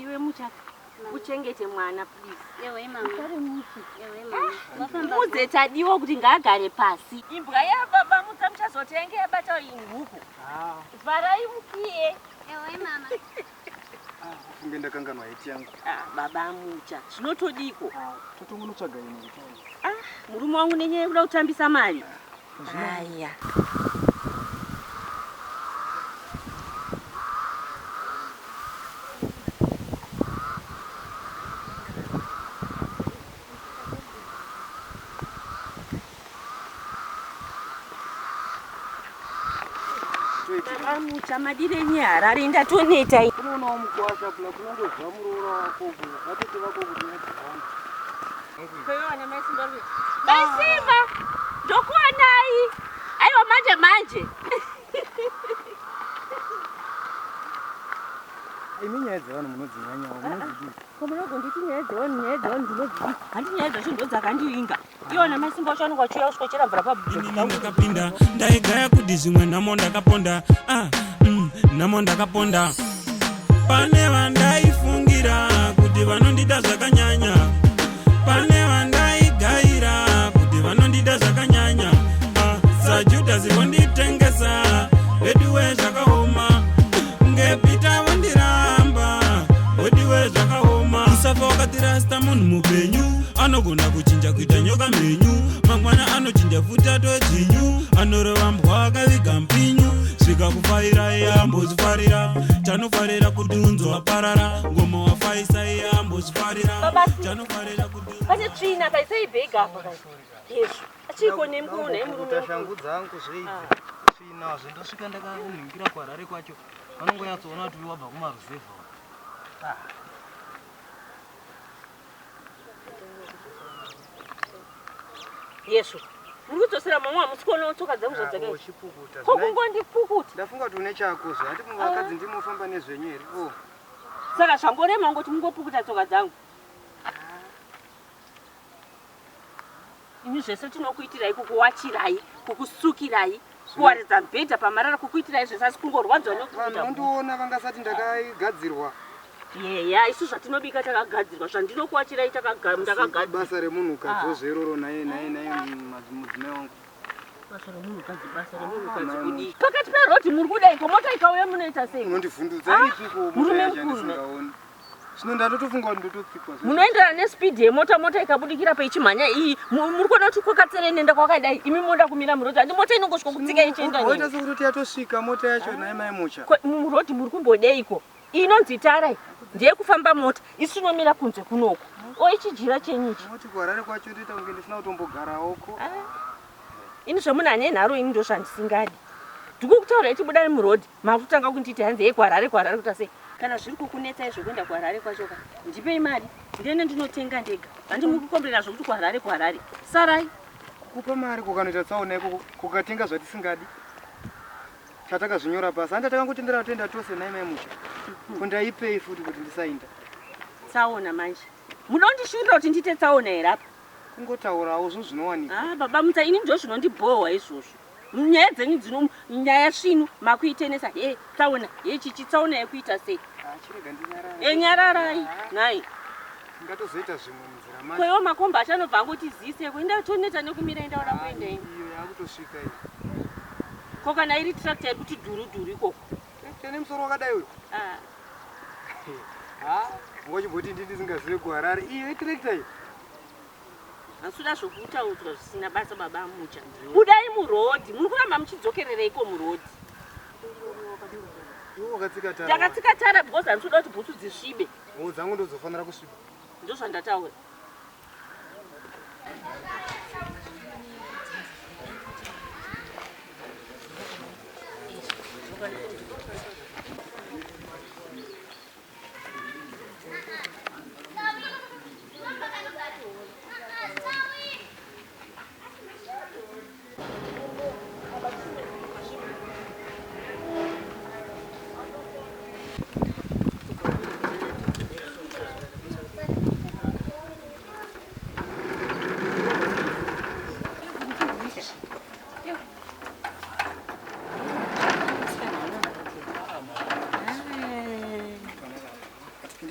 Iwe muchaka uchengete mwana please. Ewe mama. Usare musi. Ewe mama. Wafamba. Muudze Tadiwa kuti ngaagare pasi. Imbwa yababa Mutsa muchazoti yange yabata huku. Vharai mukiye. Ewe mama. Funge ndakanganwa heti yangu. Ah, baba Mucha, zvinotodiko? Totongonotsvaga imwe kutaura. Ah, murume wangu nenyaya yekuda kutambisa mari. Aya. Baba Mucha, madire enyu eHarare ndatoneta. Unoonawo mukwasha kula kunongozva muroora wako kuya. Vatete vako kuti nyadzawanda. Kweiwana mai Simba uri. Mai Simba, ndokuonai. Aiwa manje manje. Imi nyaya dzevanhu munodzinyanyawo munodzidii? Ko munogonditi nyaya dzevanhu nyaya dzevanhu ndinodzidii? Handi nyaya dzacho ndodzakandivinga. Iwona mai Simba wacho anenge achiuya kusvikochera mvura Inini ndakapinda ndaigaya kuti zvimwe nhamo ndakaponda ah, nhamo ndakaponda pane vandaifungira kuti vanondida zvakanyanya pane vandaigaira kuti vanondida zvakanyanya ah, saJudhasi vonditengesa veduwe zvakaoma ngepita vondiramba wediwe zvakaoma usafa wakatirasta munhu mupenyu anogona kuchinja kuita nyoka mhenyu mangwana anochinja futi atodzvinyu anorova mbwa akaviga mpinyu zvikakufaira iyambozvifarira chanofarira kuti unzo waparara ngoma wafaisa iyambozvifarira Baba, chanofarira kuti Pane tsvina kaisei bhegi apa kai. Yezvo. Achiko nemukuru naye murume. Kuita shangu dzangu zveidzi. Tsvina ndosvika ndakaningira kuHarare kwacho. Vanongonyatsoona kuti uyu wabva kumaruzevha. Yezvo. Muri kudzosera mamwe hamusi kuonawo tsoka dzangu zvadzakaita. Uchipukuta. Ko kungondipukuta. Ndafunga kuti une chako zve. Handi muvakadzi ndimofamba nezvenyu here? Oh. Saka zvangorema ngoti mungopukuta tsoka dzangu. Imi zvese tinokuitirai kukuwachirai, kukusukirai, kuwaridza mubhedha pamarara, kukuitirai zvese asi kungorwadzwa Vanhu nekupukuta. vondiona vangasati ndakagadzirwa. Yeya, isu zvatinobika takagadzirwa, zvandinokuwachirai ndakagadzirwa. Basa remunhukadzi zveroro naye naye naye mudzimai wangu. Basa remunhukadzi, basa remunhukadzi kudii? Pakati perodhi muri kudai, ko mota ikauya munoita sei? Unondivhundutsa iripiko mota murume yacho mukuru. yandisingaoni. Zvino ndatotofunga kuti ndototsikwa. zve. Munoenderana nespeed yemota, mota ikabudikira peichimhanya iyi, muri kuona kuti kwakatserenenda kwakadai, imi moda kumira murodhi, handi mota inongosvika kutsika ichienda Waita nemi. sekuti yatosvika mota yacho naye mai Mucha. Murodhi muri kumbodeiko? Iyi inonzi tara iyi, ndeyekufamba mota, isu tinomira kunze kunoku. O ichi jira chenyu ichi. Moti kuHarare kwacho ndoita kunge ndisina kutombogarawoko. Ini zvemunhu ane nharo ini ndozvandisingadi. Ndikukutaura ichibudai murodhi, makutanga kunditi hanzi hey kuHarare kuHarare kuita sei? Kana zviri kukunetsai zvekuenda kuHarare kwacho ka, ndipei mari ndiende ndinotenga ndega. Handi muri kukomberera zvokuti kuHarare kuHarare. Sarai. Kukupa mari kukanoita tsaona ikoko kukatenga zvatisingadi. Chatakazvinyora pasi. Handi takangotendera toenda tose naye mai Mucha. Kundaipei futi kuti ndisainda. Tsaona manje. Munondishurira kuti ndiite tsaona here apa? Kungotaurawo zvinhu zvinowanika. Ah, baba Mutsa, ini ndo zvinondibhohwa izvozvo. Nyaya dzenyu dzino nyaya svinu makuitenesa he tsaona he chichi tsaona yekuita sei? Ah, chirega ndinyarare. E nyararai nhai. Ndingatozoita zvimwe munzira macho. Koiwo makomba achanobva angoti ziseko inda toneta nekumira inda oda kuenda ini. Iyo yakutosvika iyo. Ko kana iri tractor iri kuti dhuru dhuru ikoko. Tractor ine musoro wakadai uyu. Ah. Ha, ngochimboti ndi ndisingazive kuHarare. Iyo itractor iyi. Hasuda zvokutaudzwa zvisina basa baba Mucha. Budai murodhi, muri kuramba muchidzokerereiko murodhi? Iwe wakatsika tara. Ndakatsika tara because handisuda kuti bhutsu dzisvibe. Nguo dzangu ndodzofanira kusviba. Ndozvandataura.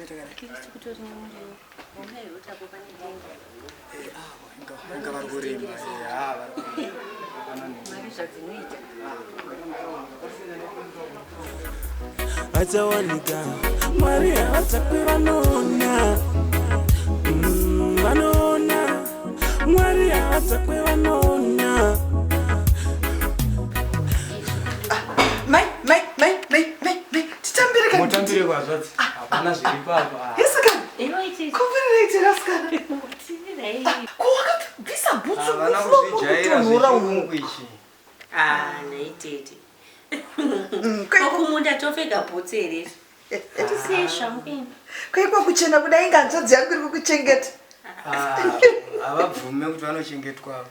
Tese takadai. At least kutori nemuriwo. Ungairotako pane denga. Eh, ah, inga vari kurima. Eh, ah, vari kurima. Mari zvadzinoita. Achawanika Mwari havatsakwe vanoona vanoona Mwari havatsakwe vanoona. Mai, mai, mai, mai, mai, mai, titambire kani. Mutambire kwazvadzi. Hapana zviripo apa. Yes kani. Inoitei? Kumbirirei terasikana. Tirirai. Ko wakabvisa bhutsu Havana kufloor kuzvijaira kutonhora umu. zvechirungu ichi. Ah, nhai tete. Kwai- Kumunda topfeka bhutsu here izvi? Tisei zvangu ini. Kwaikwa kuchena kudai inga hanzvadzi yangu iri kukuchengeta. Ah, havabvume kuti vanochengetwa.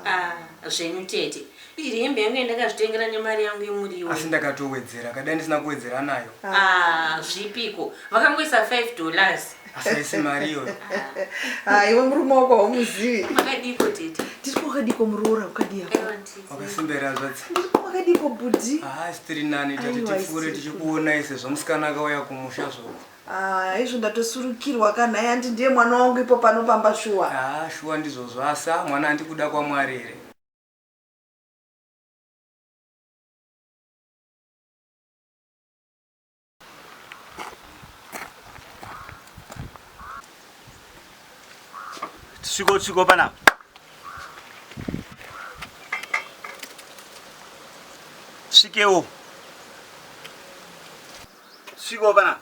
Ah, zvenyu tete. Iri hembe yangu yandakazvitengera nemari yangu yemuriwo. Asi ndakatowedzera, kadai ndisina kuwedzera nayo. Ah, zvipiko. Vakangoisa $5. Asi haisi mari iyoyo. Ah, iwe murume wako haumuzivi. Makadiko tete. Ndiri kwakadiko muroora wakadiyako. Aiwa tete. Wakasimbera hanzvadzi. Ndiri kwakadiko bhudhi. Ah, tiri nani tati Aiwa, tipfuure isiri tichikuonai sezvo musikana akauya kumusha zvoko. Ah, izvo ndatosurukirwa kanhai handi ndiye mwana wangu ipo pano pamba shuwa. Ah, shuwa ndizvozvo asi ah, mwana handi kuda kwaMwari here? Sviko sviko panapa. Svikewo. Sviko panapa.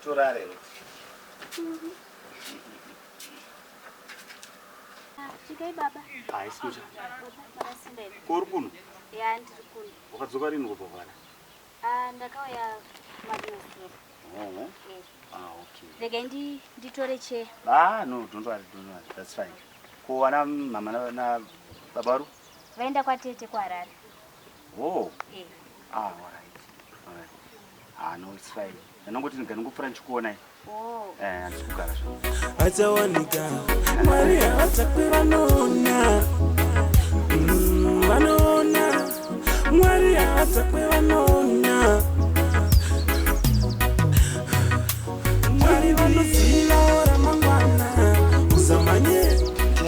Torare. Svikai baba. Hayi simucha. Baba, makasimba here? Kuri kuno? Ya, ndiri kuno. Wakadzoka rini kubva kwara? Ah, ndakauya marinozuro. Oh. Eh. Ah, okay. Regai nditore chair. Ah, no, don't worry, don't worry. That's fine. Ko wana mama na baba varu? Vaenda kwatete kuHarare. Oh. Eh. Ah, all right. All right. Ah, no, it's fine. Ndinongoti ndinongopfuura ndichikuonai. Oh. Eh, handisi kugara zvangu. Achawanika Mwari havatsakwe vanoona vanoona Mwari havatsakwe vanoona Mwari vanoziva ramangwana uzamanye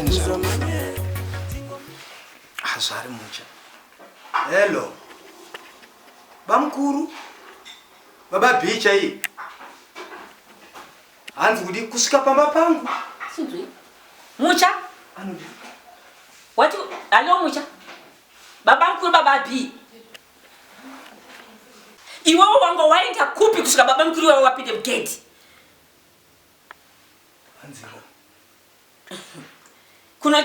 uzamanye. Ah, zvari mucha. Hello. Bamkuru. Baba B chai. Hanzi kudi kusvika pamba pangu. Sinzwi. Mucha. Anodi. Wati hello Mucha. Baba mkuru baba B. Iwewe wanga waenda kupi kusvika baba mkuru wawe wapinde mugedhi? Hanzi ro. Kuno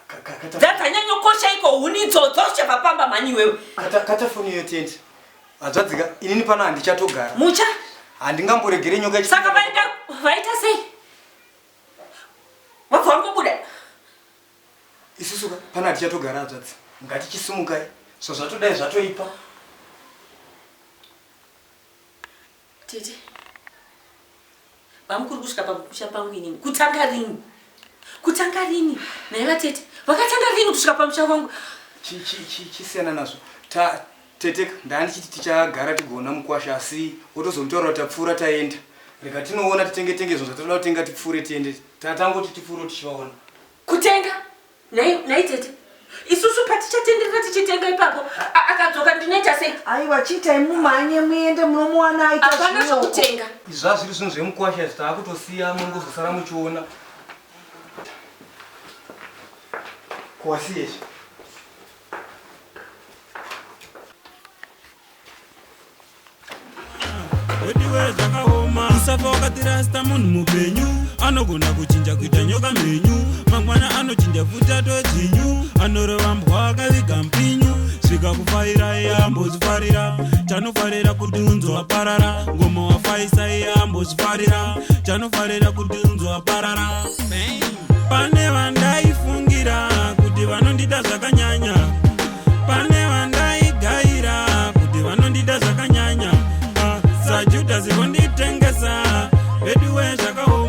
Kata dzadzanyanyokosha iko huni idzodzo uchabva pamba mhani iwewe. kata kata foni iyo tende. Hanzvadzika inini pano handichatogara. Mucha. Handingamboregere nyoka ichi. Saka vaenda vaita sei? Wabva wangobuda. Isusu ka pano hatichatogara hanzvadzi. Ngatichisimukai. So zvatodai zvatoipa. Tete. Bamukuru kusvika pamusha pangu inini. Kutanga rini? Kutanga rini? Nhai vatete. Vakatanga rini kusvika pamusha pangu? Chisiyana nazvo. Ta teteka ndandichiti tichagara tigoona mukwasha asi wotozomutaura kuti tapfuura taenda. Rega tinoona titenge tenge zvinhu zvatoda kutenga tipfuure tiende. Tatangoti tipfuure tichivaona. Kutenga? Nhai tete. Isusu patichatenderera tichitenga ipapo akadzoka ndinoita sei? Aiwa chiitai mumhanye muende munomuwana aita Hapana zviyo. zvekutenga. Izvi zvazviri zvinhu zvemukwasha izvi taakutosiya mungozosara muchiona. Kuwasiye izvi. Weduwe zvakaoma usafa wakatirasta munhu mupenyu anogona kuchinja kuita nyoka mhenyu mangwana anochinja futi atodzvinyu anorova mbwa akaviga mpinyu svika kufaira iye ambozvifarira chanofarira kuti unzo waparara ngoma wafaisa iye ambozvifarira chanofarira kuti unzo waparara. Pane vandaifungira kuti vanondida zvakanyanya, pane vandaigaira kuti vanondida zvakanyanya. Ah, saJudhasi vonditengesa veduwe zvakaoma.